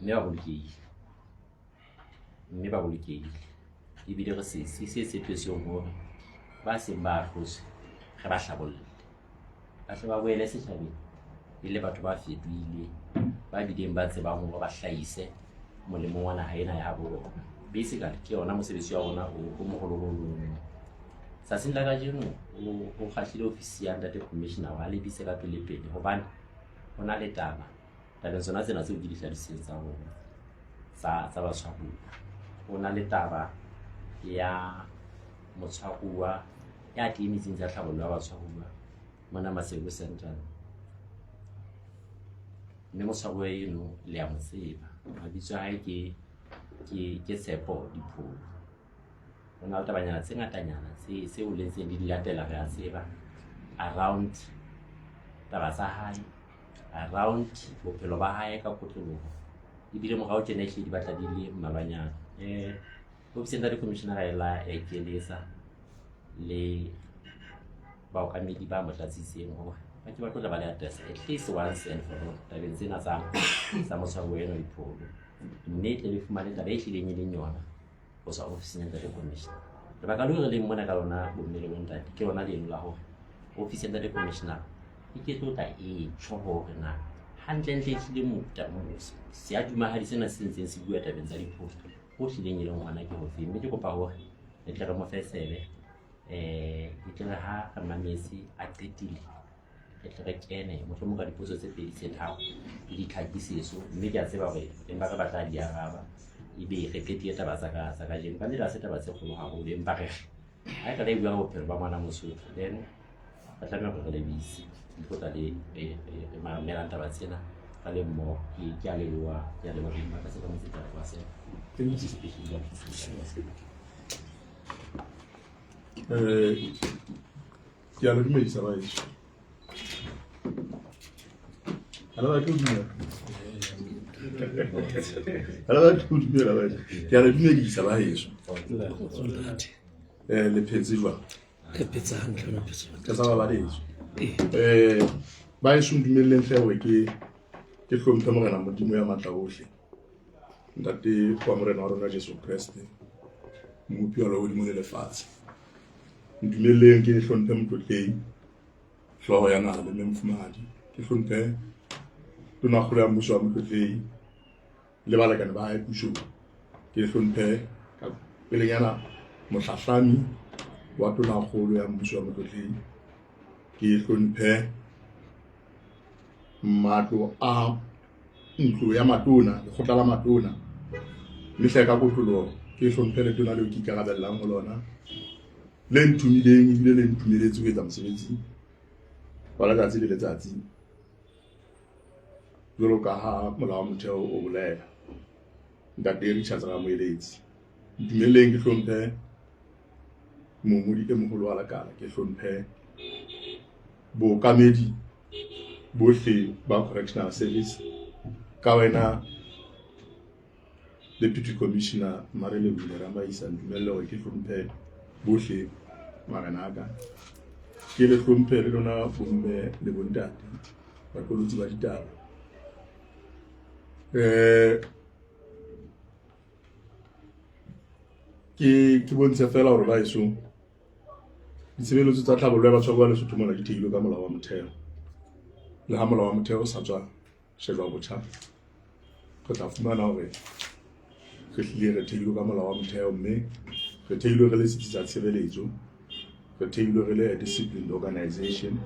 Mme ba bolokehile, mme ba bolokehile. Ebile re setsi se tshepetsweng hore ba seng ba ahlotswe re ba hlabolle, ba tle ba boele setjhabeng e le batho ba fetohileng, ba bileng ba tsebang hore ba hlahise molemong wa naha ena ya habo rona. Basically ke yona mosebetsi wa rona o moholoholo. Tsatsing la kajeno ho kgahlile ofisi ya ntate commissioner hore a lebise ka pele pele, hobane ho na le taba tabeng tsona tsena tseo ke di hlalositseng tsa rona tsa batshwaruwa. Ho na le taba ya motshwaruwa ya tiemetseng tsa tlhabollo ya batshwaruwa mona Maseru Central, mme motshwaruwa eno le a mo tseba, mabitso a hae ke Tshepo Dipholo. Ho na le tabanyana tse ngatanyana tseo le ntseng di latela, re a tseba around taba tsa hae, around bophelo ba hae ka kotloloho, ebile morao tjena ehlile di batla di le mmalwanyana. Ofisi ya ntate commissioner e la ya ikeletsa le baokamedi ba mo tlatsitseng hore ba ke ba tlo tla ba le address at least once and for all tabeng tsena tsa motshwaruwa eno Dipholo, mme tle le fumane taba e hlileng e leng yona ho tswa ofising ya ntate commissioner. Lebaka leo re leng mona ka lona, bomme le bontate, ke lona leno la hore ofisi ya ntate commissioner e ke tlo tla e tjho hore na hantlentle ehlile seadumahadi sena se ntseng se bua tabeng tsa Dipholo ho hlileng e leng hona ke hofe. Mme ke kopa hore le tle re mo fe tsebe, e tle re ha re mametse a qetile, re tle re kene mohlomong ka dipotso tse pedi tse tharo le ditlhakisetso, mme ke a tseba hore empa re batla di araba, ebe re qetile taba tsa kajeno. Ka nnete ha se taba tse kgolo haholo, empa re ha e ka la e bua ka bophelo ba ngwana Mosotho, then re tlameha hore re lebise le tlo tla le re mamelang taba tsena ka le mmoho. Ke a leboha, ke a leboha beng ba ka se ka motse tla se. Ke a le dumedisa baheso. Ha le batle ho dumela? Ha le batle ho dumela baheso? Ke a le dumedisa baheso. Le phetse jwang? Re phetse hantle, re phetse hantle. Ke sa babaletswe. Baheso, ntumelleng hle hore ke hlomphe Morena Modimo ya matla ohle. Ntate wa Morena wa rona Jesu Kreste, Mmopi wa lehodimo le lefatshe. Ntumelleng ke hlomphe Motlotlehi, hlooho ya naha le mme mofumahadi. Ke hlomphe Tonakgolo ya mmuso wa Motlotlehi le balekane ba hae pusong. Ke hlomphe ka pelenyana mohlahlami wa Tonakgolo ya mmuso wa Motlotlehi. Ke hlomphe matlo a ntlo ya matona, lekgotla la matona, mme hle ka kotloloho ke hlomphe letona leo ke ikarabellang ho lona, le nthomileng ebile le ntumeletse ho etsa mosebetsi wa letsatsi le letsatsi jwalo ka ha molao wa motheo o bolela, Ntate Richards Ramoeletsi. Ntumelleng ke hlomphe mongodi e moholo wa lekala, ke hlomphe bookamedi bohle ba Correctional Service, ka wena Deputy Commissioner Marelebule Ramaisa. Ntumelle hore ke hlomphe bohle marena a ka, ke le hlomphe le lona bomme le bontate baqolotsi ba ditaba. Ke bontshe fela hore baheso, ditshebeletso tsa tlhabollo ya batshwaruwa Lesotho mona di thehilwe ka molao wa motheo. Le ha molao wa motheo o sa tswa shejwa botjha, re tla fumana hore re hlile re thehilwe ka molao wa motheo, mme re thehilwe re le setsi sa tshireletso, re thehilwe re le a disciplined organization,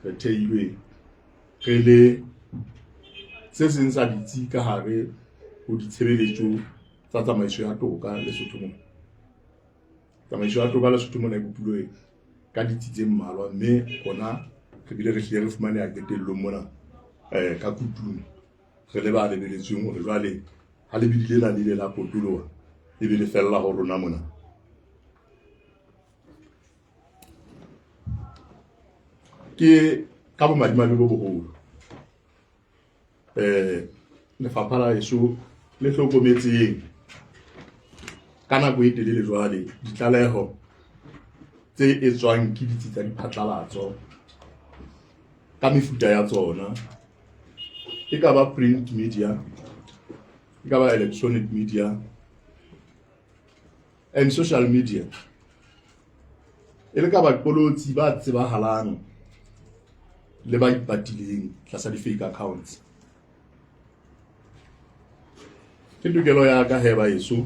re thehilwe re le se seng sa ditsi ka hare ho ditshebeletso tsa tsamaiso ya toka Lesotho mona. Tsamaiso ya toka Lesotho mona e bopilwe ka ditsi tse mmalwa, mme rona re bile re hlile re fumaneha qetellong mona ka kutung, re le ba lebeletsweng hore jwale ha lebidi lena le ile la potoloha e be le fella ho rona mona. Ke ka bomadimabe bo boholo lefapha la heso le hlokometseng ka nako e telele jwale ditlaleho tse etswang ke ditsi tsa diphatlalatso ka mefuta ya tsona, e ka ba print media, E ka ba electronic media and social media. E le ka baqolotsi ba tsebahalang le ba ipatileng tlasa di-fake accounts. Ke tokelo ya ka he baeso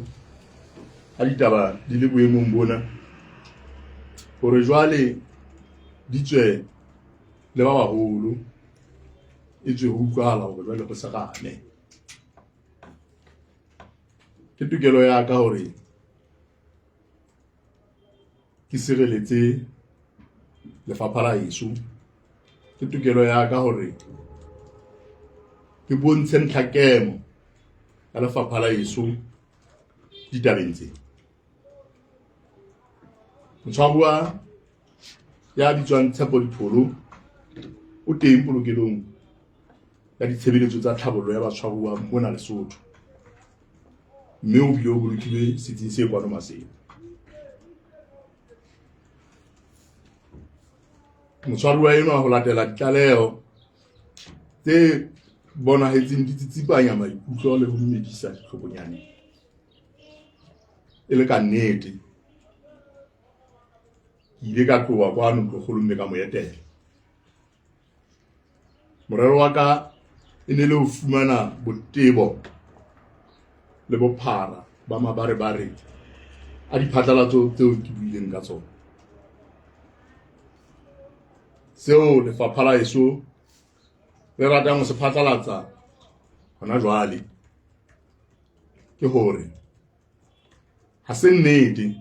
ha ditaba di le boemong bona hore jwale di tswe le ba baholo e tswe ho utlwahala hore jwale ho serame. Ke tokelo ya ka hore ke sireletse lefapha la heso. Ke tokelo ya ka hore ke bontshe ntlhakemo ya lefapha la heso ditabeng tse. Motshwaruwa ya bitswang Tshepo Dipholo o teng polokelong ya ditshebeletso tsa tlhabollo ya batshwaruwa mona Lesotho, mme o bile o bolokilwe setsing se kwano Maseru. Motshwaruwa enwa ho latela ditlaleho tse bonahetseng di tsitsipanya maikutlo le ho mmedisa ditlhokonyane e le ka nnete, ke ile ka tloha kwano ntlokgolo mme ka mo etela. Morero wa ka e ne le ho fumana botebo le bophara ba mabarebare a diphatlalatso tseo ke buileng ka tsona. Seo lefapha la heso le ratang ho se phatlalatsa hona jwale ke hore ha se nnete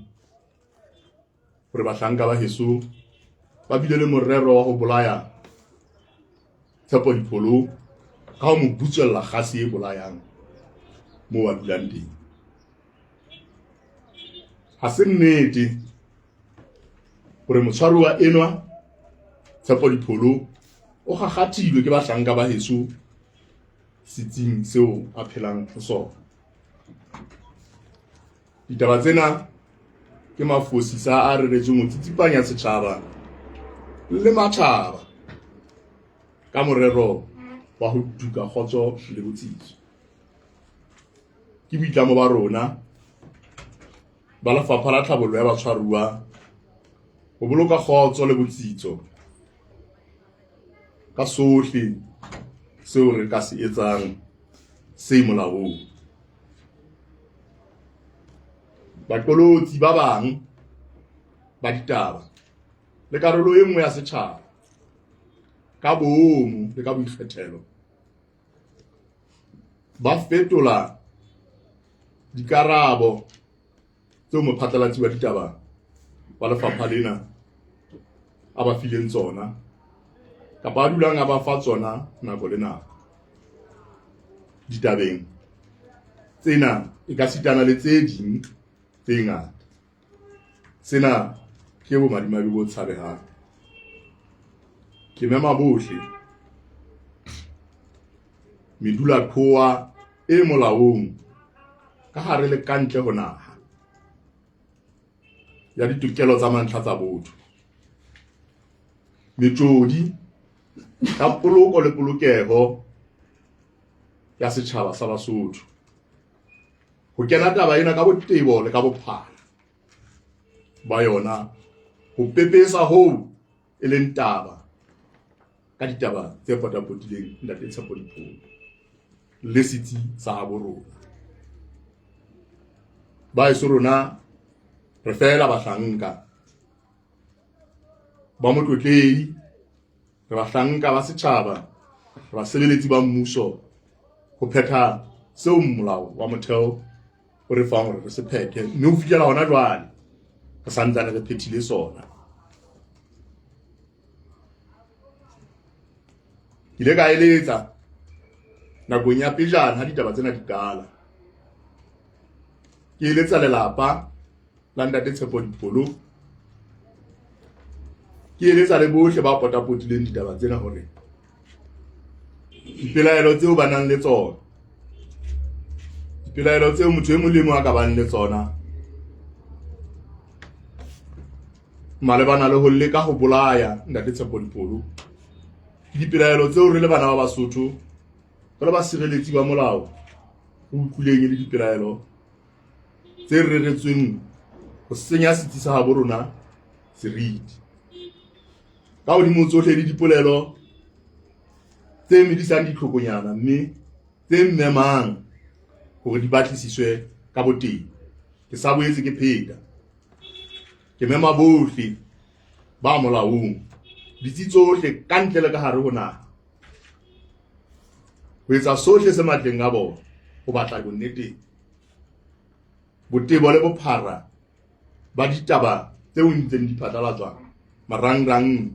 hore bahlanka ba heso ba bile le morero wa ho bolaya Tshepo Dipholo ka ho mo butswella kgase e bolayang moo a dulang teng. Ha se nnete hore motshwaruwa enwa Tshepo Dipholo o kgakgathilwe ke bahlanka ba heso setsing seo a phelang ho sona. Ditaba tsena ke mafosisa a reretsweng ho tsitsipanya setjhaba le matjhaba ka morero wa ho tuka kgotso le botsitso. Ke boitlamo ba rona ba Lefapha la Tlhabollo ya Batshwaruwa ho boloka kgotso le botsitso ka sohle seo re ka se etsang se molaong. Baqolotsi ba bang ba ditaba le karolo e nngwe ya setjhaba ka boomo le ka boikgethelo ba fetola dikarabo tseo mophatlalatsi wa ditaba wa lefapha lena a ba fileng tsona kapa a dulang a ba fa tsona nako le nako ditabeng tsena e ka sitana le tse ding tse ngata. Sena ke bomadimabe bo tshabehang. Ke mema bohle medulaqhowa e molaong ka hare le ka ntle ho naha ya ditokelo tsa mantlha tsa botho, metjodi ya poloko le polokeho ya setjhaba sa Basotho ho kena taba ena ka botebo le ka bophara ba yona ho pepesa hoo e leng taba ka ditaba tse potapotileng Ntate Tshepo Dipholo le setsi sa habo rona. Ba eso rona re feela bahlanka ba motlotlehi, re bahlanka ba setjhaba, re basebeletsi ba mmuso ho phetha seo molao wa motheo o re fang hore re se phethe, mme ho fihlela hona jwale re santsane re phethile sona. Ke ile ka eletsa nakong ya pejana ha ditaba tsena di qala, ke eletsa lelapa la Ntate Tshepo Dipholo, ke eletsa le bohle ba potapotileng ditaba tsena hore dipelaelo tseo ba nang le tsona, dipelaelo tseo motho e mong le mong a ka bang le tsona malebana le ho leka ho bolaya Ntate Tshepo Dipholo, ke dipelaelo tseo re le bana ba Basotho, re le basireletsi ba molao, re utlwileng e le dipelaelo tse reretsweng ho senya setsi sa habo rona seriti. Ka hodimo tsohle le dipolelo tse medisang ditlhokonyana mme tse memang hore di batlisiswe ka botebo. Ke sa boetse ke pheta, ke mema bohle ba molaong, ditsi tsohle ka ntle le ka hare ho naha, ho etsa sohle se matleng a bona ho batla bonnete, botebo le bophara ba ditaba tseo ntseng di phatlalatswa marangrang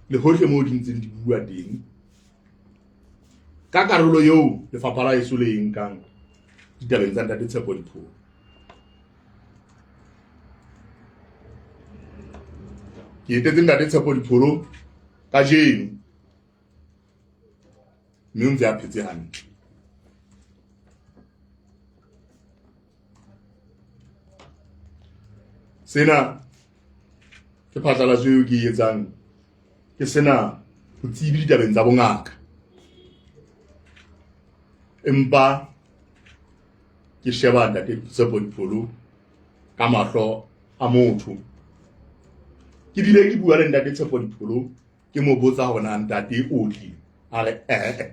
le hohle moo di ntseng di bua teng ka karolo eo lefapha la heso le e nkang ditabeng tsa Ntate Tshepo Dipholo. Ke etetse Ntate Tshepo Dipholo kajeno mme o ntse a phetse hantle. Sena ke phatlalatso eo ke e etsang ke sena botsebi ditabeng tsa bongaka, empa ke sheba Ntate Tshepo Dipholo ka mahlo a motho. Ke bile ke bua le Ntate Tshepo Dipholo, ke mo botsa hore na ntate o tlile, a re ee.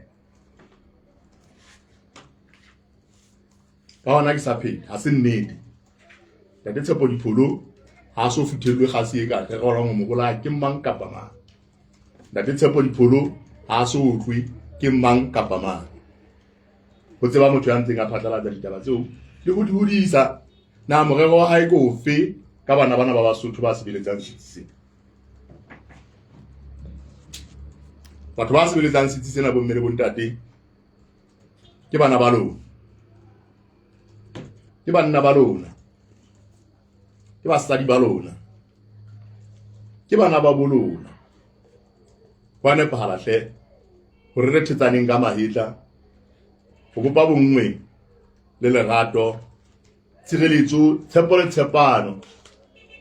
Ka hona ke sa phela, ha se nnete. Ntate Tshepo Dipholo ha so futhellwe kgase e ka rerelwang ho mo bolaya ke mang kapa mang. Ntate Tshepo Dipholo ha so otlwe ke mang kapa mang. Ho tseba motho ya ntseng a phatlalatsa ditaba tseo le ho di hodisa, na morero wa hae ke ofe ka bana bana ba Basotho ba sebeletsang setsi sena? Batho ba sebeletsang setsi sena, bomme le bontate, ke bana ba lona, ke banna ba lona, ke basadi ba lona, ke bana ba bolona. Ho a nepahala hle hore re thetsaneng ka mahetla ho bopa bonngwe le lerato, tshireletso, tshepo le tshepano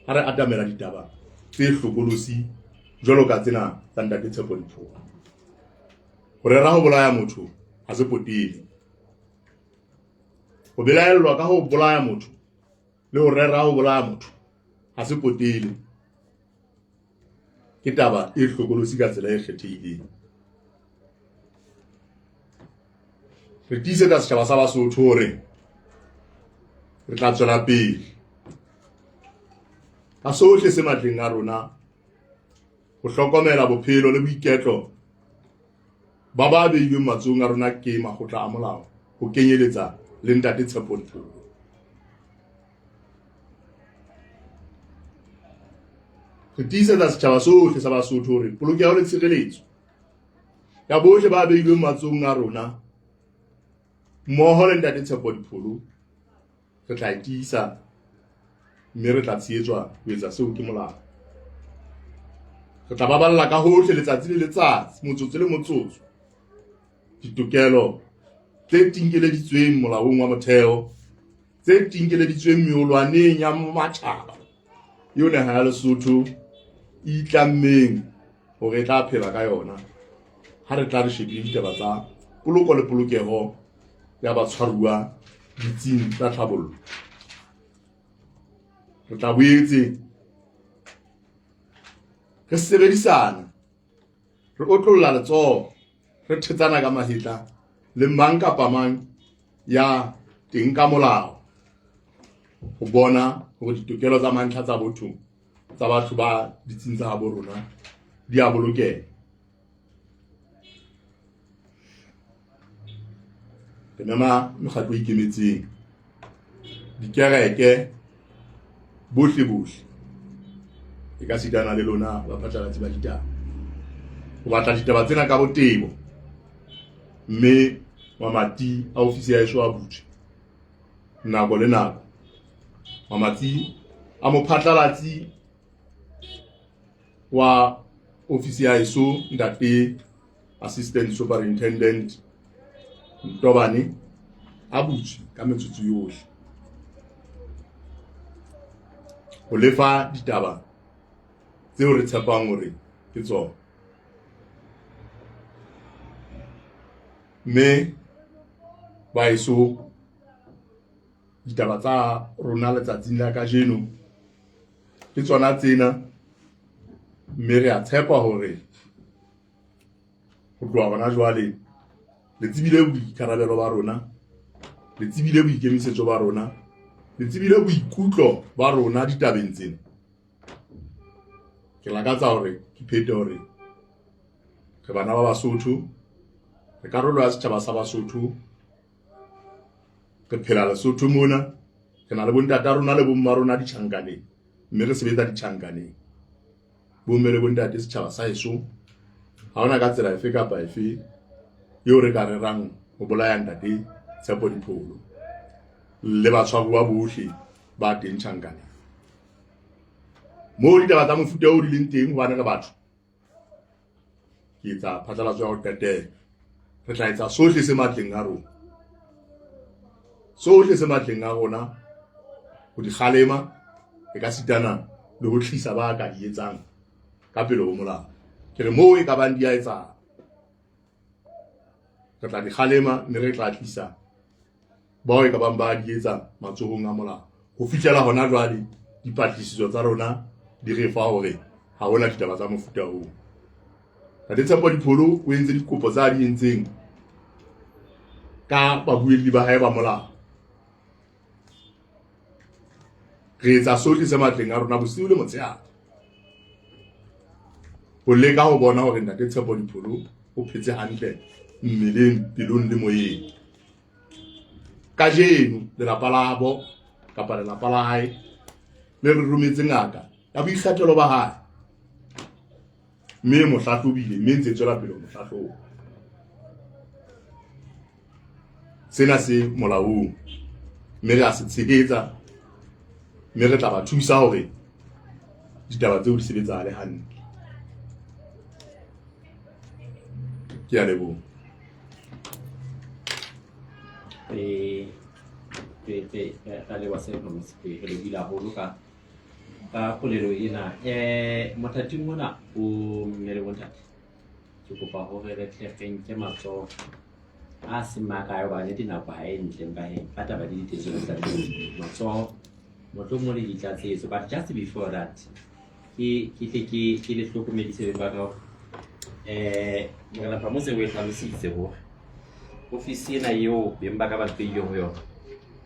ha re atamela ditaba tse hlokolosi jwalo ka tsena tsa Ntate Tshepo Dipholo. Ho rera ho bolaya motho ha se potele. Ho belaellwa ka ho bolaya motho le ho rera ho bolaya motho ha se potele. Ke taba e hlokolosi ka tsela e kgethehileng. Re tiisetsa setjhaba sa Basotho hore re tla tswela pele ka sohle se matleng a rona ho hlokomela bophelo le boiketlo ba ba beilweng matsohong a rona ke makgotla a molao, ho kenyeletsa le Ntate Tshepo Dipholo. Re tiisetsa setjhaba sohle sa Basotho hore polokeho le tshireletso ya bohle ba beilweng matsohong a rona mmoho le Ntate Tshepo Dipholo re tla e tiisa mme re tla tshehetswa ho etsa seo ke molao. Re tla baballa ka hohle letsatsi le letsatsi, motsotso le motsotso, ditokelo tse tinkeleditsweng molaong wa motheo, tse tinkeleditsweng meolwaneng ya matjhaba eo naha ya Lesotho e itlammeng hore e tla phela ka yona ha re tla re shebile ditaba tsa poloko le polokeho ya batshwaruwa ditsing tsa tlhabollo. Re tla boetse re sebedisana, re otlolla letsoho, re thetsana ka mahetla le mang kapa mang ya teng ka molao ho bona hore ditokelo tsa mantlha tsa botho tsa batho ba ditsing tsa habo rona di a bolokeha. Re mema mekgatlo e ikemetseng, dikereke, bohle bohle e ka sitana le lona baphatlalatsi ba ditaba ho batla ditaba tsena ka botebo, mme mamati a ofisi ya heso a butswe nako le nako. Mamati a mophatlalatsi wa ofisi ya heso Ntate Assistant Superintendent Ntobane a butswe ka metsotso yohle ho lefa ditaba tseo re tshepang hore ke tsona, mme Baheso, ditaba tsa rona letsatsing la kajeno ke tsona tsena, mme re a tshepa hore ho tloha hona jwale le tsebile boikarabelo ba rona, le tsebile boikemisetso ba rona, le tsebile boikutlo ba rona ditabeng tsena. Ke lakatsa hore ke phete hore re bana ba Basotho, re karolo ya setjhaba sa Basotho, re phela Lesotho mona, re na le bontata rona le bomma rona ditjhankaneng, mme re sebetsa ditjhankaneng. Bomme le bontate setjhaba sa heso, ha hona ka tsela efe kapa efe eo re ka rerang ho bolaya ntate Tshepo Dipholo le batshwaruwa bohle ba teng tjhankaneng. Moo ditaba tsa mofuta oo di leng teng, hobane re batho, ke etsa phatlalatso ya ho qetela. Re tla etsa sohle se matleng a rona, sohle se matleng a rona ho di kgalema, e ka sitana le ho tlisa ba ka di etsang ka pele ho molao. Ke re moo e ka bang di a etsahala, re tla di kgalema mme re tla tlisa bao e ka bang ba di etsa matsohong a molao. Ho fihlela hona jwale dipatlisiso tsa rona di re fa hore ha hona ditaba tsa mofuta oo. Ntate Tshepo Dipholo o entse dikopo tsa di entseng ka babuelli ba hae ba molao. Re etsa sohle se matleng a rona bosiu le motshehare ho leka ho bona hore Ntate Tshepo Dipholo o phetse hantle mmeleng, pelong le moyeng. Kajeno lelapa labo kapa lelapa la hae le re rometse ngaka ya boikgethelo ba hae, mme e mo hlahlobile, mme e ntse e tswela pele ho mo hlahloba. Sena se molaong, mme re a se tshehetsa, mme re tla ba thusa hore ditaba tseo di sebetsahale hantle. Ke a leboha. Re re re ra leboha se re lebohile haholo ka ka polelo ena. Mothating ona o mme le bontate, ke kopa hore re tle re nke matsoho a seng makae hobane dinako ha e ntle empa hee ka taba di diteng re tla matsoho mohlomong le ditlatsetso. But just before that, ke ke tle ke ke le hlokomedise beng ba ka hore Morena Phamotse o e hlalositse hore ofisi ena eo beng ba ka ba mpeileng ho yona,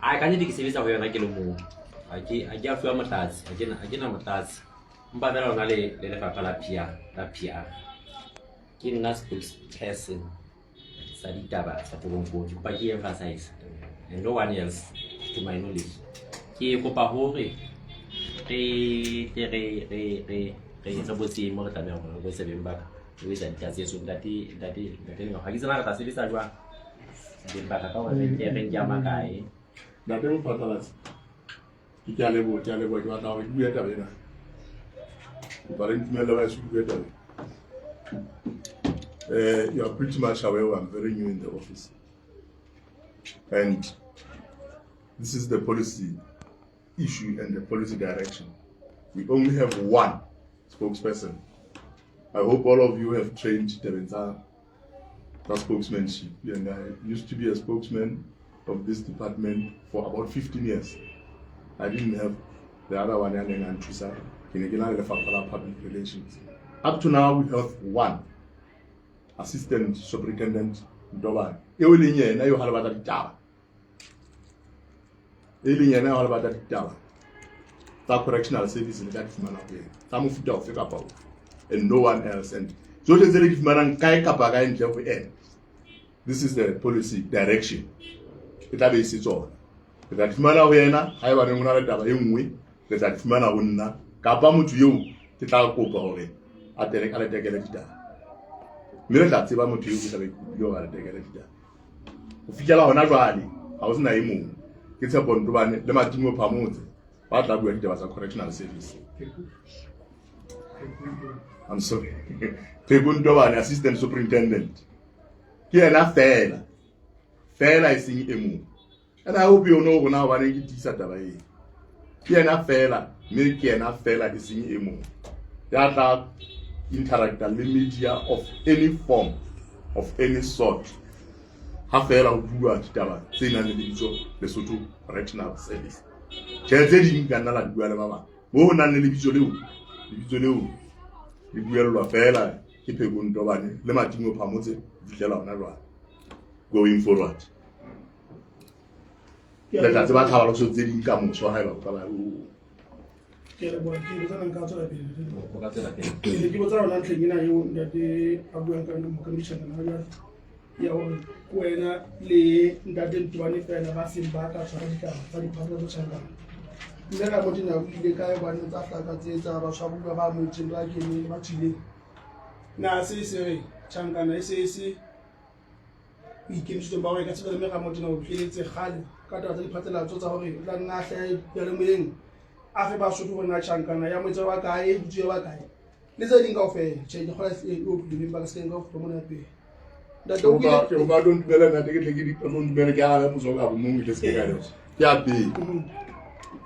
a ka nnete ke sebetsa ho yona ke le mong, ha ke ha ke a fuwa motlatsi, ha ke na motlatsi, empa fela hona le le lefapha la PR la PR. Ke nna spokesperson sa ditaba tsa toronkong, ke kopa ke emphasize and no one else to my knowledge. Ke kopa hore re tle re re re re re botse mo re tlamehang hore re botse beng ba ka ho etsa ditlatsetso. Ntate ntate ntate Lengago, ha ke tseba re tla sebetsa jwang beng ba ka ka hore re tle re nke a makae. Ntate Mophatlalatsi, ke a leboha, ke a leboha, ke batla hore ke bue taba ena. Kopa le ntumelle ba heso ke bue taba ena. You are pretty much aware I'm very new in the office. And this is the policy issue and the policy direction. We only have one spokesperson. I hope all of you have trained tabeng tsa spokesmanship. And I used to be a spokesman of this department for about 15 years. I didn't have the other one ya neng a nthusa. Ke ne ke na le lefapha la public relations. Up to now we have one assistant superintendent Ntobane, eo e leng yena eo ha le batla ditaba, e leng yena eo ha le batla ditaba tsa correctional service le ka di fumana ho yena, tsa mofuta ofe kapa ofe, and no one else. And tsohle tse le di fumanang kae kapa kae ntle ho ena, this is the policy direction, e tla be e se tsona. Re tla di fumana ho yena. Haebaneng ho na le taba e nngwe, re tla di fumana ho nna kapa motho eo ke tla kopa hore a tere a le tekele ditaba, mme re tla tseba motho eo ke tla be ke kopile hore a le tekele ditaba. Ho fihlela hona jwale ha ho sena e mong, ke Tshepo Ntobane le Matimo Phamotse ba tla bua ditaba tsa correctional service. I'm sorry, Pheko Ntobane, assistant superintendent, ke yena fela fela, e seng e mong. And I hope you know rona hobane ke tiisa taba eo. Ke yena fela, mme ke yena fela e seng e mong ya tla interacta le media of any form, of any sort. Ha feela ho bua ditaba tse nang le lebitso Lesotho Correctional Service. Tjhe, tse ding ka nna la di bua le ba bang. Mo ho nang le lebitso leo, lebitso leo le buellwa feela ke Pheko Ntobane le Matingo Phamotse ho fihlela hona jwale. Going forward. Le tla tseba tlhabaloso tse ding ka moso haeba o ka ba o Ke a leboha, ke botsa nka tswela pele. O ka tswela pele. Ke ne ke botsa yona ntlheng ena eo ntate a buang ka yona mookamedi tjhankana ha jwale ya hore ke wena le ntate Ntoane fela ba seng ba ka tshwara ditaba tsa diphatlalatso tjhankana. Mme Ramotena o ile kae hobane tsa hlaka tse tsa batshwaruwa ba amohetsweng ba keneng le ba tswileng. Na se se re tjhankana e se e se boikemisetsong ba hore ka tsebelo mme Ramotena o tleletse kgale ka taba tsa diphatlalatso tsa hore o tla nna a hlahe diyalemoyeng a fe Basotho hore na tjhankana ya motse wa kae, e butsuwe wa kae le tse ding kaofela. Tjhe, ke kgola e utlwile empa ka se ke nka ho fihla mona pele. Ntate o Ke o ka tlo ntumela ntate ke tle ke di tlo ntumele ke arabe potso ka bomong ke se ke ka yona. Ke ya pele.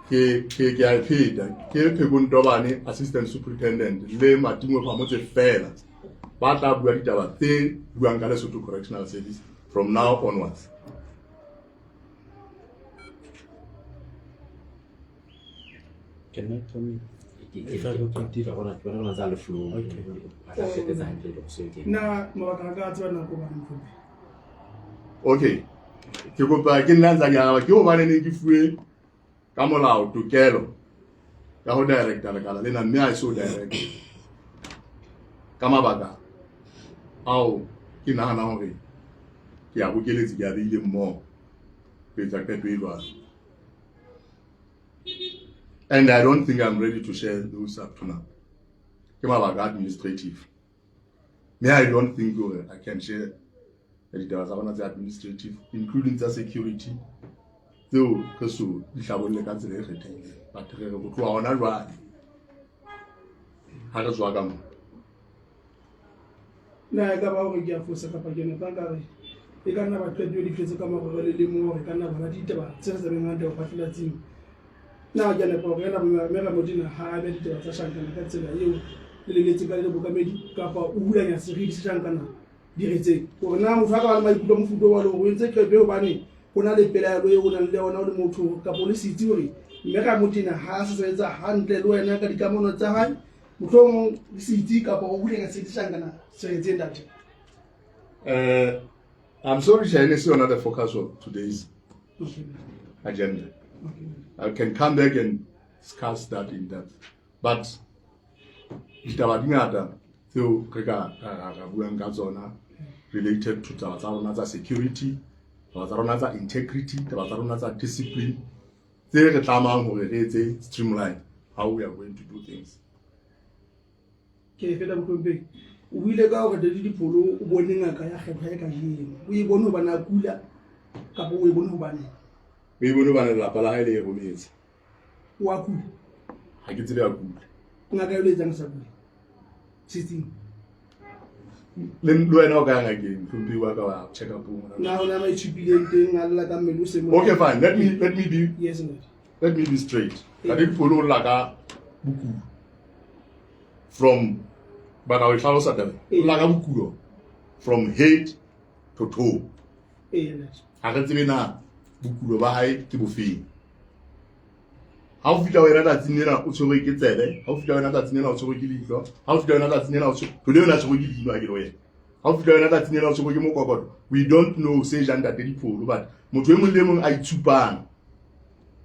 Ke a e pheta. Ke Pheko Ntobane assistant superintendent le Matingo Phamotse fela ba tla bua ditaba tse buang ka Lesotho Correctional Service from now onwards. Can I come in? Ke bona ke bona tsa le flow. A tla fetsa hantle le go ke. Na mabaka a ka a tseba nako hobane mohlomphehi. Okay. Ke kopa ke nna ntsa ke araba ke hobane ne ke fuwe ka molao tokelo ya ho director lekala lena mme a so direct ka mabaka ao ke nahanang hore ke a bokeletse ke a beile mmoho ho etsa qeto e jwalo. And I don't think I'm ready to share those up to now. Ke mabaka administrative. Me I don't think hore I can share ditaba tsa rona tse administrative including tsa security tseo re so di hlabolle ka tsela e kgethehileng. But re re ho tloha hona jwale ha re tswa ka mo. Na e ka ba hore ke a fosa kapa ke nepa ka re e ka nna ba qeto di tletse ka morero le lemo hore e ka nna bona ditaba tse sa tsebeng hantle ho phatlalatseng. Na ke a nepa hore ena mme Ramodina ha a beha ditaba tsa shankana ka tsela eo le leletse ka le bokamedi kapa o hulanya seriti sa shankana diretseng hore na motho a ka ba le maikutlo a mofuta wa le hore o entse qeto hobane ho na le pelaelo eo o nang le yona o le motho kapa o le setsi hore mme Ramodina ha a sa sebetsa hantle le wena ka dikamano tsa hae mohlomong le setsi kapa o hulanya seriti sa shankana seretseng ntate. I'm sorry, Shane, it's not the focus of today's agenda. I can come back and discuss that in depth. But ditaba di ngata tseo re ka ra buang ka tsona related to taba tsa rona tsa security, taba tsa rona tsa integrity, taba tsa rona tsa discipline tse re tlamang hore re etse streamline how we are going to do things. Ke e feta mohlomphehi. O buile ka hore Daddy Dipholo o bone ngaka ya kgetho ya kajeno. O e bone hobane a kula kapa o e bone hobane? O e bone hobane lelapa la hae le e rometse. O a kula? Ha ke tsebe a kula. Ngaka eo le etsang sa kula? Setsing. Le wena o ka ya ngakeng, mohlomphehi wa ka wa check up ngwana. Na hona ba itshupileng teng a lla ka mmele o seng Okay, fine. Let me be Yes, ntate. Let me be straight. Ntate Dipholo o lla ka bokulo. From ba ka o hlalosa taba. O lla ka bokulo from head to toe. Ee, ntate. Ha re tsebe na bokulo ba hae ke bofeng. Ha o fihla wena tsatsing lena o tshwerwe ke tsebe, ha o fihla wena tsatsing lena o tshwerwe ke leihlo, ha o fihla wena tsatsing lena o tshwerwe, tole yona tshwerwe ke leihlo ha ke le wena. Ha o fihla wena tsatsing lena o tshwerwe ke mokokoto. We don't know se jang Ntate Dipholo but motho e mong le e mong a itshupang.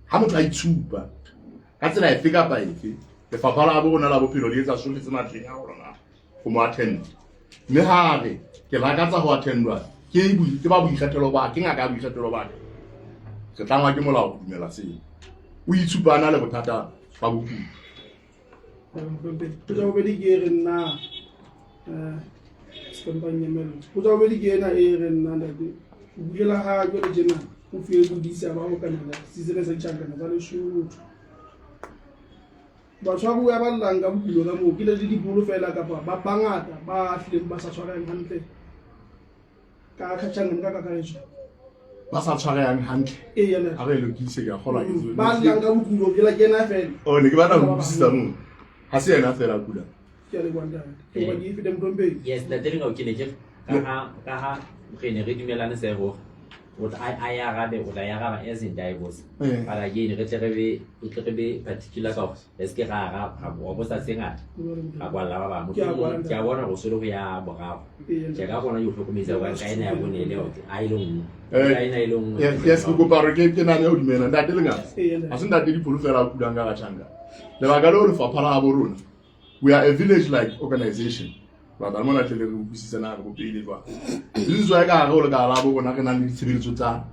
Ha motho a itshupa ka tsela efe kapa efe, lefapha la bo rona la bophelo le etsa sohle se matleng a rona ho mo attend. Mme ha re ke lakatsa ho attendwa ke ke ba boikgethelo ba ke ngaka ya boikgethelo ba ka. Re tlangwa ke molao ho dumela seo. O itshupa a na le bothata ba bokudi. Potso ya bobedi ke e reng na se nyemello. Potso ya bobedi ke ena e reng na ntate o bulela ha jwale tjena o fuwe bodisa ba ho kanela setsena sa ditjhankana tsa Lesotho. Batshwaruwa ba llang ka bokulo ka moo ke le dipolo fela kapa ba bangata ba hlileng ba sa tshwarehang hantle ka tjhankana ka kakaretso. Ba sa tshwarehang hantle. Ee, ya ntate. Ha re lokise ke a kgolwa ke tswe. Ba llang ka bokulo ke la kena fela. Oh, ne ke batla ho utlwisisa moo. Ha se yena fela a kulang. Ke a leboha ntate. Ke kopa ke e fete mohlomphehi. Yes, ntate Lengau ke ne ke ka ha re ne re dumellane se hore O tla a e arabe, o tla e araba as ntate a e botsa. Eh. But again, re tle re be, re tle re be particular ka hore re se ke ra araba, ra wa botsa tse ngata, ra kwalla ba bang. Ke a kwala, Mohlomong ke a bona hore o se le ho ya boraro. Ee, Ke ka kgona ho hlokomedisa hobane ka ena ya bone e le hore a e le nngwe. Eh, Ka ena e le nngwe. Yes, yes, ke kopa hore ke nane hodimo ena. Ntate Lengata. Ee, ntate. Ha se ntate Dipholo fela a kulang ka hara tjhankana. Lebaka leo lefapha la habo rona, we are a village like organization. Batla mona tle le re utlwisise na re bopehile jwang. This is why ka hare ho lekala la bo rona re nang le ditshebeletso tsa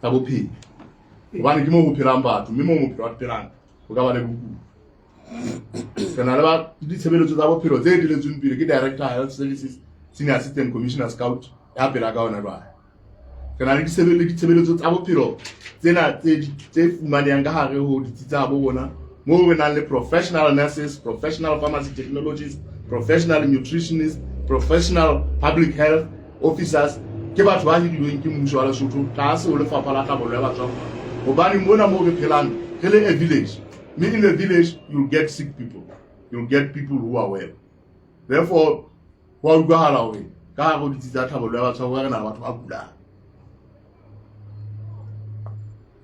bophelo. Hobane ke moo ho phelang batho, mme moo bophelo ba phelang ho ka ba le bokudi. Re na le ba ditshebeletso tsa bophelo tse eteletsweng pele ke Director Health Services, Senior Assistant Commissioner Scout ya pela ka hona jwale. Re na le ditshebeletso tsa bophelo tsena tse fumanehang ka hare ho ditsi tsa bo rona, moo re nang le professional nurses, professional pharmacy technologists, professional nutritionists, professional public health officers. Ke batho ba hirilweng ke mmuso wa Lesotho tlase ho lefapha la tlhabollo ya batswakwa. Hobane mona moo re phelang re le a village, mme in a village you'll get sick people, you'll get people who are well. Therefore, ho a utlwahala hore ka hare ho ditsi tsa tlhabollo ya batswakwa re na le batho ba kulang.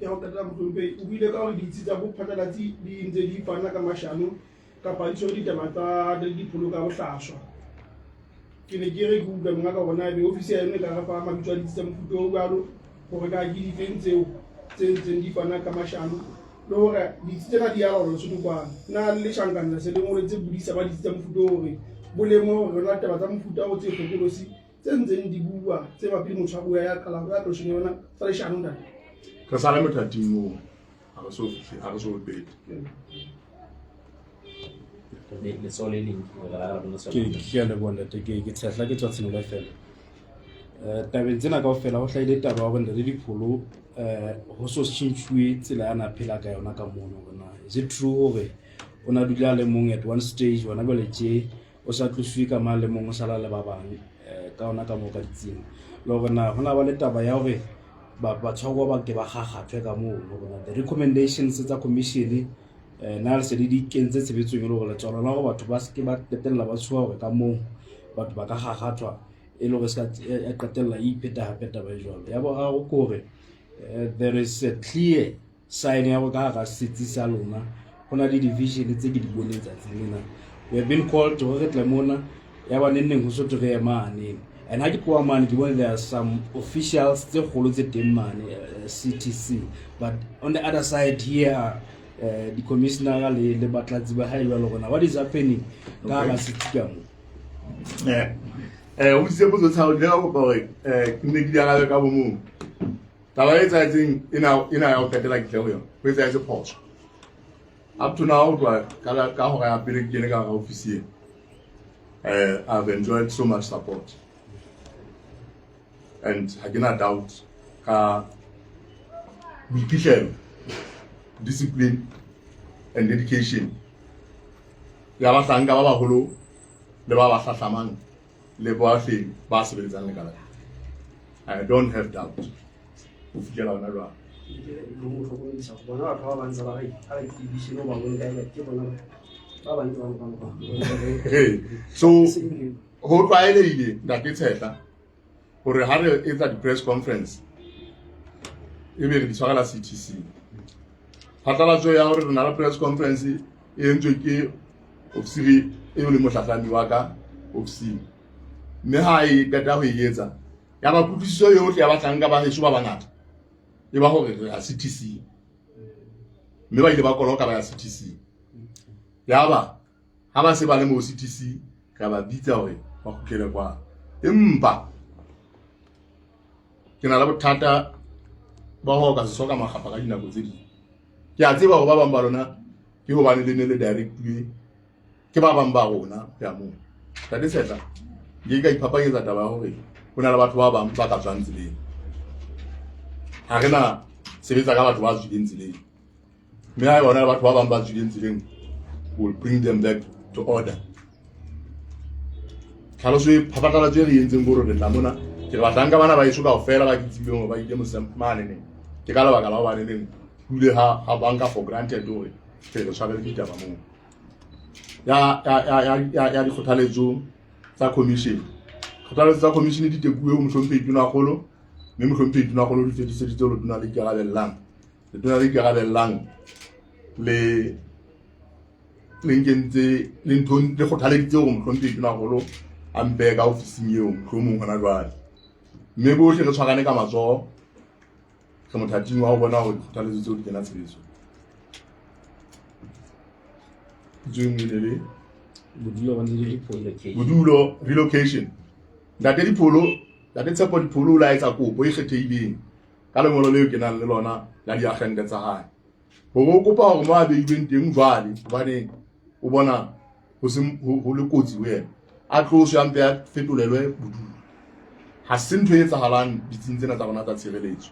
Ya ho qetela mohlomphehi, o buile ka hore ditsi tsa bophatlalatsi di ntse di fana ka mashano kapa di tshwere ditaba tsa Dipholo ka bohlaswa. Ke ne ke re ke utlwa monga ka hore na ebe ofisi ya yona e ka re fa mabitso a ditsi tsa mofuta o jwalo, hore ka ke difeng tseo tse ntseng di fana ka mashano, le hore ditsi tsena di a laolwa Lesotho kwano. Na le tjhankana le se le ngoletse bodisa ba ditsi tsa mofuta oo hore bo lemohe hore rona ditaba tsa mofuta o tse hlokolosi tse ntseng di bua tse mabapi le motshwaruwa ya qalang ya qosong ya yona tsa leshano ntate? Re sa le mothating oo, ha re so fihle, ha re so pete. Letsoho le leng ke la la bona Ke a leboha ntate, ke tshehla ke tswa Tshenolo FM. Tabeng tsena kaofela ho hlahile taba ya hore ntate Dipholo ho so tjhentjhuwe tsela ya na phela ka yona ka mono, hore na is it true hore o na dula le mong at one stage hona jwale tje o sa tlosiwe ka mang le mong o sala le ba bang ka ona ka moo ka ditsing, le hore na ho na ba le taba ya hore batshwaruwa ba ke ba kgakgathwe ka mono, hore na the recommendations tsa commission na le se le di kentse tshebetsong e le hore letswalo la hore batho ba se ke ba qetella ba tshoha hore ka moo batho ba ka kgakgathwa e le hore se ka ya qetella e ipheta hape taba e jwalo. Ya boraro ke hore there is a clear sign ya hore ka hara setsi sa lona ho na le division tse ke di boneng tsatsing lena. We have been called hore re tle mona, ya ba neng neng ho so thwe re ye mane, and ha ke tloha mane ke bone there are some officials tse kgolo tse teng mane CTC, but on the other side here are di-commissioner le batlatsi ba hae jwalo. Rona what is happening ka hara setsi ka mo? O bitsitse potso tsa hao, ke ile ka kopa hore ke nne ke di arabe ka bo mong. Taba e etsahetseng ena ya ho qetela ke tle ho yona, ho etsahetse phoso. Up to now, ho tloha ka hora ya pele ke kene ka hara ofisi ena, I've enjoyed so much support and ha ke na doubt ka boiphihlelo, discipline and dedication ya bahlanka ba baholo le ba ba hlahlamang le bohle ba sebeletsang lekala. I don't have doubt ho fihlela hona jwale. Le mo hlokomedisa hore bona batho ba bang tse ba re ha re television ba bone kae ke bona ba bang ke ba. Hey, so ho tlwaelehile ntate Tshehla hore ha re etsa di-press conference ebe re di tshwarela CTC. Phatlalatso ya hore re na le press conference e entswe ke ofisiri eo le mohlahlami wa ka ofising, mme ha e qeta ho e etsa ya ba kutlwisiso yohle ya bahlanka ba heso ba bangata e ba hore re ya CTC, mme ba ile ba koloka ba ya CTC. Ya ba ha ba se ba le mo CTC re ba bitsa hore ba kgutlele kwa. Empa ke na le bothata ba ho ka se soka makgapha ka dinako tse ding. Ke a tseba hore ba bang ba lona ke hobane le ne le directuwe ke ba bang ba rona ho ya moo. Ntate Tshehla, nke ka iphapanyetsa taba ya hore ho na le batho ba bang ba ka tswang tseleng. Ha re na sebetsa ka batho ba tswileng tseleng, mme ha eba hona le batho ba bang ba tswileng tseleng, we'll bring them back to order. Tlhaloso e phaphatlalatso e re entseng ke hore re tla mona, ke re bahlanka bana ba heso kaofela ba ke tsebileng hore ba ile mose mane neng, ke ka lebaka la hobane neng ho ile ha banka for granted hore re tshwarele ditaba moo. Ya dikgothaletso tsa commission, kgothaletso tsa commission di tekuwe ho mohlomphehi Tonakgolo. Mme mohlomphehi Tonakgolo o di fetiseditse ho letona le ikarabellang. Letona le ikarabellang le le nkentse le nthong le kgothaleditse hore mohlomphehi Tonakgolo a mpehe ka ofising eo mohlomong hona jwale. Mme bohle re tshwarane ka matsoho re mothating wa ho bona hore dikgothaletso tseo di kena tshebetsong. Potso e nngwe e ne le Bodulo ba Ntate Dipholo. Bodulo relocation. Ntate Dipholo, Ntate Tshepo Dipholo o la etsa kopo e kgethehileng ka lengolo leo ke nang le lona la diagente tsa hae. Hore o kopa hore mo a beilweng teng jwale hobane o bona ho se ho le kotsi ho yena a tloswe a mpe a fetolelwe bodulo. Ha se ntho e etsahalang ditsing tsena tsa rona tsa tshireletso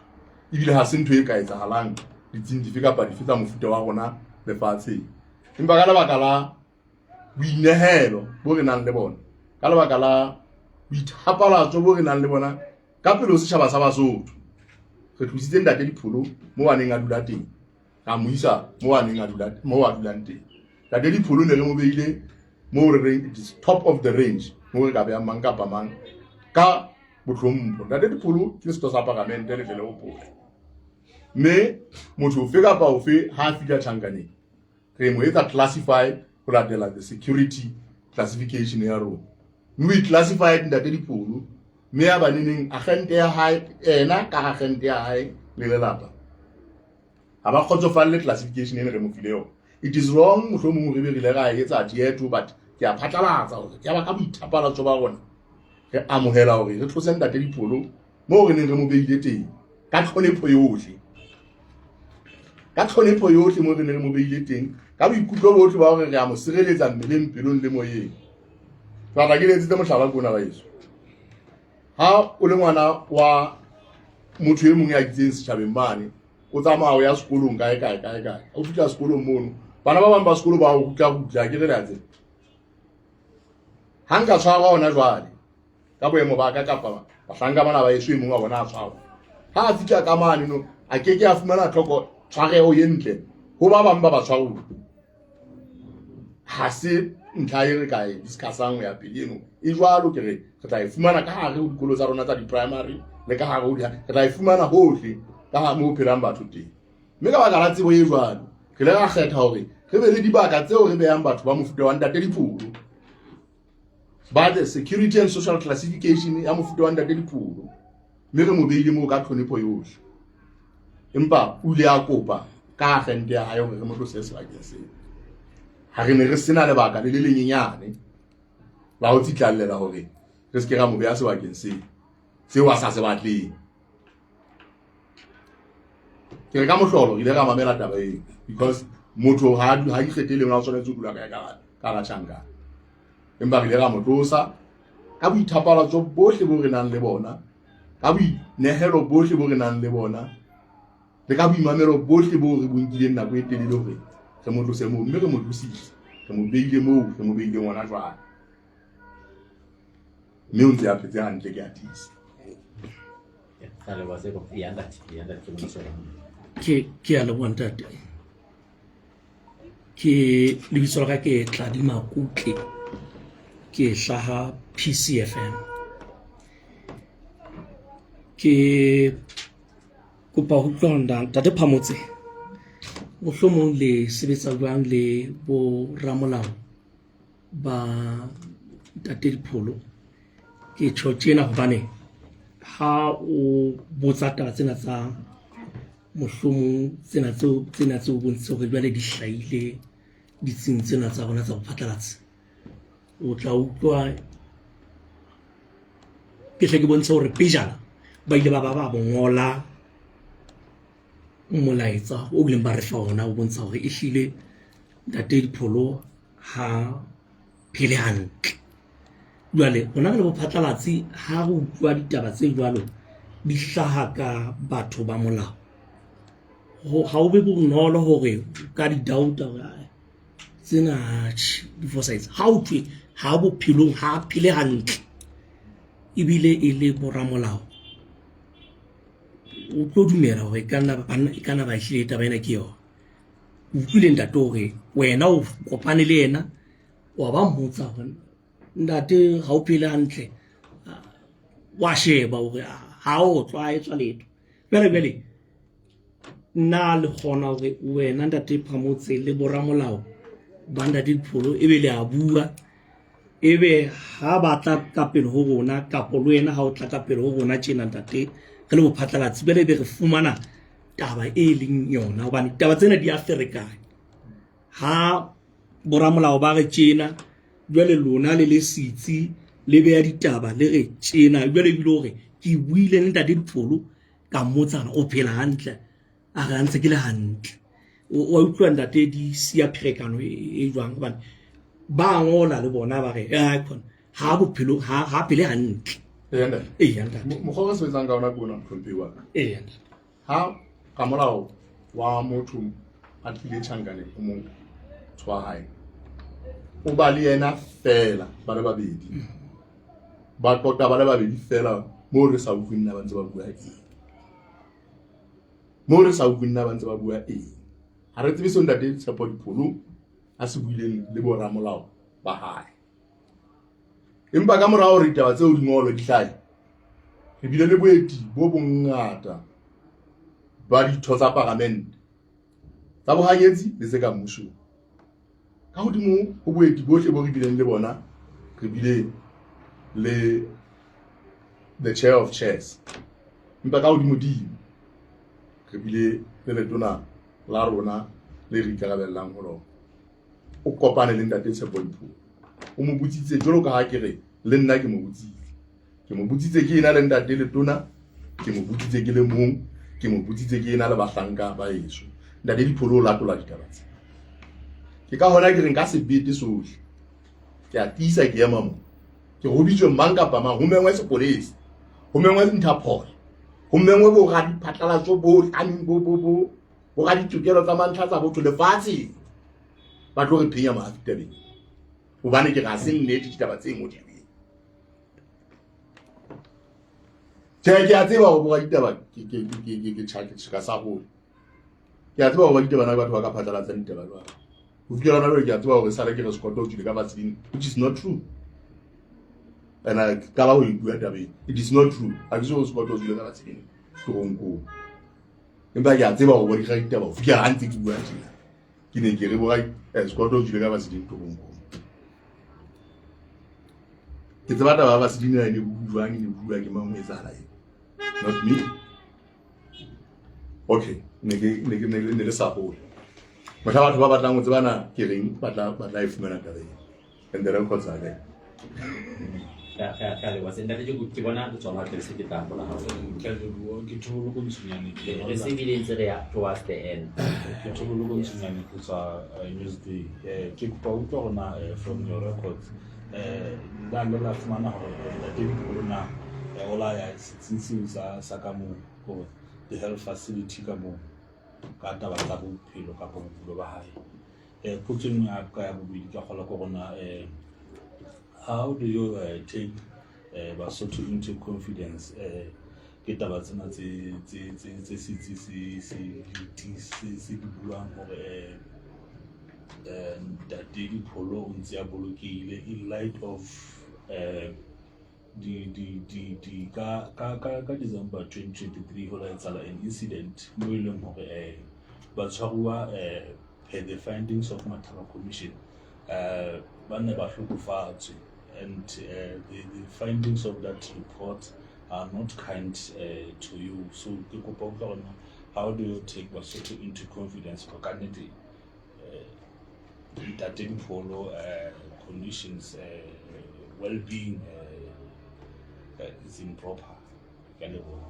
ebile ha se ntho e ka etsahalang ditsing dife kapa dife tsa mofuta wa rona lefatsheng. Empa ka lebaka la boinehelo bo re nang le bona, ka lebaka la boithapalatso bo re nang le bona ka pele ho setjhaba sa Basotho, re tlositse Ntate Dipholo mo a neng a dula teng, ra mo isa mo a neng a dula mo a dulang teng. Ntate Dipholo ne re mo behile mo re reng it is top of the range, mo re ka behang mang kapa mang ka bohlompho. Ntate Dipholo ke setho sa paramente, le tle le hopole. Mme motho ofe kapa ofe ha a fihla tjhankaneng, re mo etsa classify ho latela the security classification ya rona. Mme we classified Ntate Dipholo, mme ya ba neneng agente ya hae, ena ka agente ya hae le lelapa ha ba kgotsofalle classification e ne re mo file yona. It is wrong mohlomong re be re ile ra etsa adhere to, but ke a phatlalatsa hore ke ya ba ka boithapalatso ba rona re amohela hore re tlose Ntate Dipholo moo re neng re mo behile teng ka tlhonepho yohle, ka tlhonepho yohle moo re neng re mo behile teng ka boikutlo bohle ba hore re a mo sireletsa mmeleng, pelong le moyeng. Batla ke le etsetse mohlala kona baheso. Ha o le ngwana wa motho e mong ya itseng setjhabeng mane, o tsamaya o ya sekolong kae kae kae kae, o fihla sekolong mono, bana ba bang ba sekolo ba o rutla rutla, ke re le a tseba. Ha nka tshwarwa hona jwale ka boemo ba ka kapa bahlanka bana ba eso e mong wa bona a tshwarwa, ha a fihla ka mane no a ke ke a fumana tlhoko tshwareho e ntle ho ba bang ba batshwaruwa. Ha se ntlha e re ka e discussang ho ya pele eno e jwalo, ke re re tla e fumana ka hare ho dikolo tsa rona tsa di-primary le ka hare ho di, re tla e fumana hohle ka ha mo phelang batho teng. Mme ka baka la tsebo e jwalo re ile ra kgetha hore re be le dibaka tseo re behang batho ba mofuta wa Ntate Dipholo, ba the security and social classification ya mofuta wa Ntate Dipholo, mme re mo behile moo ka tlhonepho yohle. Empa o ile a kopa ka agente ya hae hore re mo tlose sebakeng seo. Ha re ne re sena lebaka le le lenyenyane la ho tsitlallela hore re se ke ra mo beha sebakeng seo seo a sa se batleng. Ke re ka mohlolo re ile ra mamela taba eo, because motho ha ha ikgethele o tshwanetse ho dula kae ka hara tjhankana. Empa re ile ra mo tlosa ka boithapalatso bohle bo re nang le bona, ka boinehelo bohle bo re nang le bona, le ka boimamelo bohle bo re bo nkileng nako e telele hore re mo tlose moo. Mme re mo tlositse, re mo behile moo re mo behileng hona jwale, mme o ntse a phetse hantle, ke a tiisa. Ke a leboha ntate. Ke lebitso la ka ke Tladi Makutle, ke hlaha PCFM. Ke kopa ho utlwa ntate Phamotse, mohlomong le sebetsa jwang le bo ramolao ba Ntate Dipholo? Ke tjho tjena hobane ha o botsa taba tsena tsa mohlomong tsena tseo tsena tseo bontshitse hore jwale di hlahile ditsing tsena tsa rona tsa bophatlalatsi, o tla utlwa ke hle ke bontshe hore pejana ba ile ba ba ba bongola molaetsa o bileng ba re fa ona o bontsha hore ehlile Ntate Dipholo ha phele hantle. Jwale rona re le bophatlalatsi ha re utlwa ditaba tse jwalo di hlaha ka batho ba molao, ha o be bonolo hore ka di doubt hore tsena di fosahetse. Ha o thwe ha bophelong ha phele hantle ebile e le boramolao, o tlo dumela hore e ka nna ba ehlile taba ena ke yona. O utlwile ntate hore wena o kopane le yena, wa ba mmotsa hore ntate ha o phele hantle, wa sheba hore Ha o otlwa a etswa letho. Jwale jwale nna le kgona hore wena ntate Phamotse le boramolao ba ntate Dipholo ebe le a bua ebe ha ba tla ka pele ho rona kapo le wena ha o tla ka pele ho rona tjena ntate re le bophatlalatsi jwale ebe re fumana taba e leng yona hobane taba tsena di a ferekanya ha boramolao ba re tjena jwale lona le le setsi le beya ditaba le re tjena jwale ebile hore ke buile le ntate Dipholo ka mmotsana o phela hantle a re ntse ke le hantle wa utlwa ntate di siya pherekano e, e jwang hobane ba ngola le bona ba re a khona ha bophelo ha ha phele hantle ee ntate mokgwa o sebetsang ka ona ke ona motlhomphehi wa ka ee ntate ha ka molao wa motho a tlile tjhankaneng o mong tshwa hae o ba le yena fela ba le babedi ba qoqa ba le babedi fela moo re sa utlweng na ba ntse ba bua eng moo re sa utlweng na ba ntse ba bua eng ha re tsebe seo ntate Tshepo Dipholo a se buileng le boramolao ba hae empa ka morao hore ditaba tseo di ngolwe di hlahe re bile le boeti bo bongata ba ditho tsa paramente tsa bohanyetsi le tse ka mmusong ka hodimo ho boeti bohle bo re bileng le bona re bile le the chair of chairs empa ka hodimodimo re bile le letona la rona le re ikarabellang ho lona o kopane le ntate Tshepo Dipholo o mo botsitse jwalo ka ha ke re le nna ke mo botsitse ke mo botsitse ke ena le ntate letona ke mo botsitse ke le mong ke mo botsitse ke ena le bahlanka ba eso ntate Dipholo o latola ditaba tse ke ka hona ke reng ka sebete sohle ke a tiisa ke ema mo ke go bitswe mang kapa mang ho mengwe sepolesa ho mengwe Interpol ho mengwe boradiphatlalatso bo tlameng bo bo bo boraditokelo tsa mantlha tsa botho lefatsheng ba tlo re phenya mahafi tabeng hobane ke ga se nnete ditaba tse ngodilweng tjhe ke a tseba gore boraditaba ke tjheka sa gole ke a tseba gore baditaba na batho ba ka phatlalatsang ditaba jwang go fitlhela gona jwale ke a tseba gore sale ke re Scott o tswile ka vaseline which is not true and I qala ho e bua tabeng it is not true ha ke se gore Scott o tswile ka vaseline toronkong empa ke a tseba gore bo ditaba go fitlhela ha ntse ke bua tjena ke ne ke re bora Scott o tswile ka vaseline toronkong ke tseba taba ya vaseline e ne bua jwang e ne bua ke mang ho etsahala eng not me okay ne ke ne ke ne le sa hole mohla batho ba batlang ho tsebana ke reng ba tla ba tla e fumana taba eo and the records are there ka leboha se ntate ke bona le tsona tle se ke tla gola hao Ke a leboha. Ke Thoboloko Ntshunyane ke re se bile ntse re ya towards the end ke Thoboloko Ntshunyane ke tswa Newsday. Ke kopa ho utlwa hore na from your records na le la fumana hore ntate Dipholo na o la ya setsing seo sa sa ka moo hore the health facility ka moo ka taba tsa bophelo kapa bokulo ba hae. Potso e nngwe ya ka ya bobedi ka kgolwa ke hore na how do you take Basotho into confidence ke taba tsena tse tse tse tse setsi se se di se se di buang hore ntate Dipholo o ntse a bolokehile in light of di di di di ka ka ka ka December 2023 ho la etsahala an incident mo e leng hore batshwaruwa per the findings of Mathaba Commission ba ne ba hlokofatswe and the findings of that report are not kind to you so ke kopa utlwa hore na how do you take Basotho into confidence hore ka nnete ntate Dipholo conditions well-being is improper ke a leboha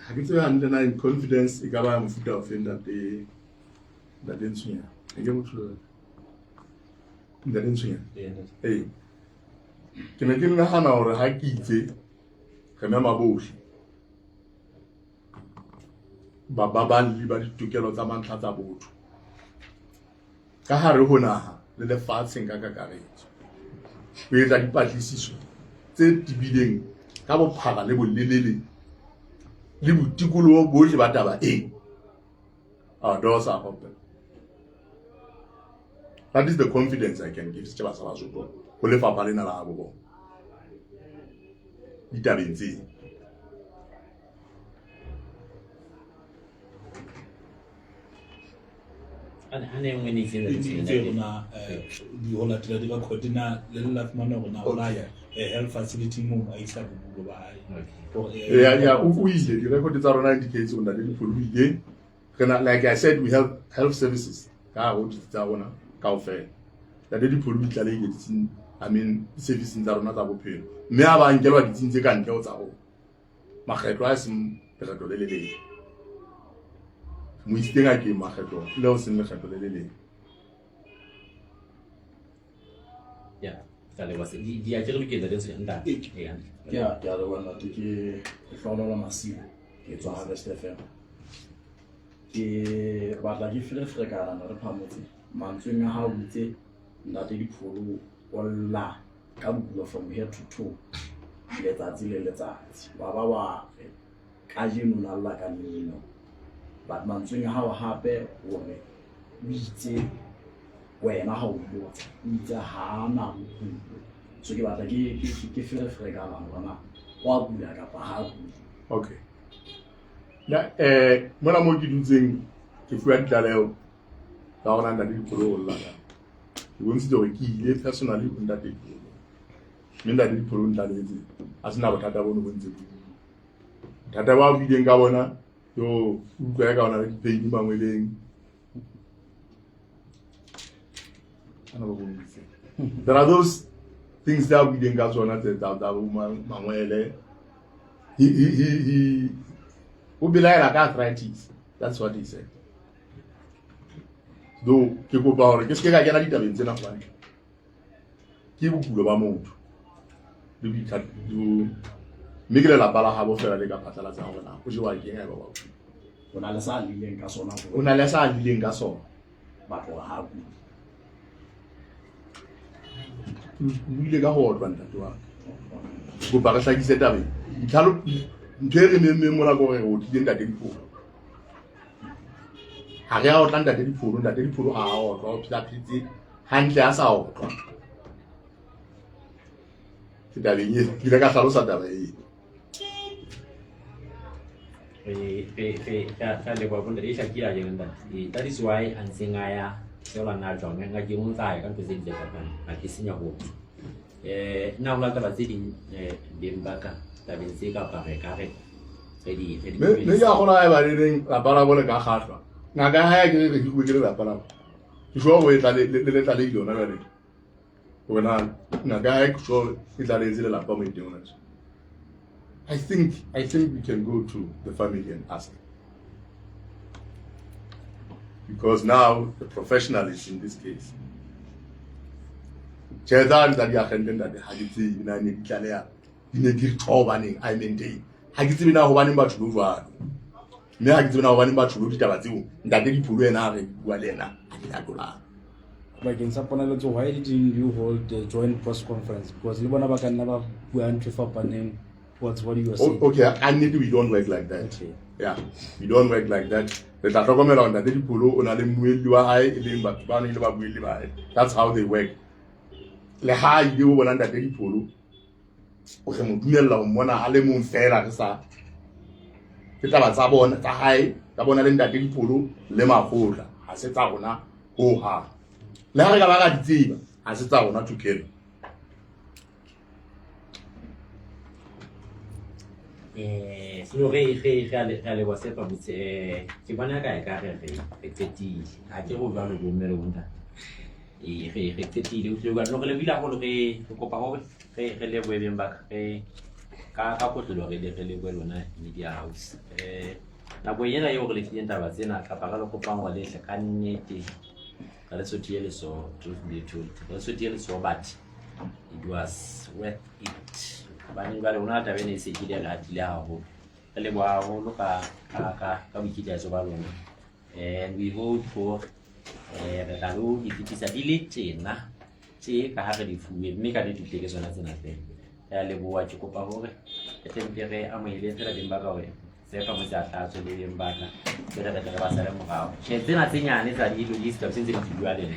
ha ke tsebe hantle na confidence e ka ba ya mofuta ofe ntate ntate Ntshunyana e ke motho ntate Ntshunyana ee ke ne ke nagana gore ha ke itse re mema bohle bababalli ba ditokelo tsa mantlha tsa botho ka hare ho naha le lefatsheng ka kakaretso ho etsa dipatlisiso tse tebileng ka bophara le bolelele le botikoloho bohle ba taba e our doors are open that is the confidence I can give setjhaba sa Basotho ho lefapha lena la bo bona ditabeng tseo. Ha ne nngwe ne itse itse rona ho latela di-record na le le la fumana hore na o la ya health facility moo a isa bokulo ba hae. Ya, o ile. Di-record tsa rona indicates hore Ntate Dipholo o ile. Re na, like I said, we have health services ka hare ho ditsi tsa rona kaofela. Ntate Dipholo o itlalehile ditsing, I mean, di-serviceng tsa rona tsa bophelo, mme a ba nkelwa ditsing tse ka ntle ho tsa rona makgetlo a e seng lekgetlo le le leng. Mo isitse ngakeng makgetlo le ho seng lekgetlo le le leng. Ya, ka leboha. Di a ke re loketse le se ntate. Ee, hantle. Ke a leboha ntate, ke Lehlohonolo Masiu, ke tswa Harvest FM. Ke batla ke fereferekana Ntate Phamotse, mantsweng a hao o itse Ntate Dipholo o lla ka bokulo from head to toe letsatsi le letsatsi, wa ba wa re kajeno o na lla ka mmino, but mantsweng a hao hape o re o itse wena ha o mmotsa o itse ha na bokulo. So ke batla ke fereferekana hore na wa kula kapa ha kula. Okay, na mona mo ke dutseng ke fuwa ditlaleho tsa hore na Ntate Dipholo o lla ka. Ke bontshitse hore ke ile personally ho Ntate Dipholo, mme Ntate Dipholo o ntlalehetse a sena bothata bono bo ntse bo bothata ba buileng ka bona. Yo utlwa ka ona le di-pain mangweleng. Ana ba bontshitse. There are those things tse a buileng ka tsona tse tsa bo mangwele. He o belaela ka arthritis, that's what he said. Though ke kopa hore ke seke ka kena ditabeng tsena hobane ke bokulo ba motho le mme ke lelapa la habo fela le ka phatlalatsang hore na o jewa ke eng haeba wa kula. O na le sa lileng ka sona? O na le sa lileng ka sona. Batho hore ha kula. O buile ka ho otlwa ntate wa ka. Kopa re hlakise tabeng ditlhalo. Ntho e re memmeng mona ke hore re otlile Ntate Dipholo. Ha re a otla Ntate Dipholo. Ntate Dipholo ha a otlwa, o phela phetse hantle a sa otlwa. Ke tabeng e ke ile ka hlalosa taba e. Re a leboha bontate, e hlakile akere ntate. That is why a ntseng a ya seo a nna jwang ngakeng, o ntsa ya ka ntho tse ding tse fapaneng a ke senya ho nna ho latela tse ding beng ba ka tabeng tse kapa re ka re re di re di Mme ke a kgona ha eba le leng lapa la bo le ka kgahlwa ngaka ya hae ke re ke bue ke lelapa la bo ke sure hore e tla le tlalehile hona jwale hore na ngaka ya hae ke sure e tlalehetse lelapa mo e teng hona tje. I think we can go to the family and ask, because now the professional is in this case. Tjhe, tsa tsa diagente ntate ha ke tsebe na ne di tlaleha di ne di re tjho hobaneng. I maintain ha ke tsebe na hobaneng batho lo jwalo, mme ha ke tsebe na hobaneng batho lo ditaba tseo. Ntate Dipholo ena a re bua le ena a di latolang. Bakeng sa ponaletso, why didn't you hold the joint press conference? Because le bona ba ka nna ba bua ntho e fapaneng towards what you are saying. Okay, ka nnete we don't work like that. Yeah, we don't work like that. Re tla hlokomela hore Ntate Dipholo o na le mmuelli wa hae, e leng batho ba neng le babuelli ba hae. That's how they work. Le ha ile o bona Ntate Dipholo, o re mo dumella ho mmona a le mong fela, re sa ke taba tsa bona tsa hae tsa bona le Ntate Dipholo le makgotla, ha se tsa rona ho hang. Le ha re ka ba ra di tseba, ha se tsa rona to carry. Seno re a leboha sepa botse. Ke bona ka e ka re re qetile. Ha ke go jwalo bo mme le bontate. Ee, re qetile o tlile jwalo. Re lebohile haholo, re kopa hore re lebohe beng ba ka re ka kotlolo re lebohe lona media house. Nako ena eo re le fileng taba tsena kapa re le kopang hore le tle ka nnete re le sothile letsoho, truth be told, re le sothile letsoho, but it was worth it hobane jwale ho na le taba ena e se kile re atile haholo. Re leboha haholo ka boikitlaetso ba lona, and we hope for re tla lo di fetisa di le tjena tje ka ha re di fuwe, mme ka nnete tlile ke tsona tsena fela. Re a leboha. Ke kopa hore re tle mpe re amohele fela beng ba ka hore Tshepa motse a hlatswe le beng ba ka jwale re tle re ba sale morao. Tjhe, tsena tse nyane tsa di-logistics tse ntse di bua le nna.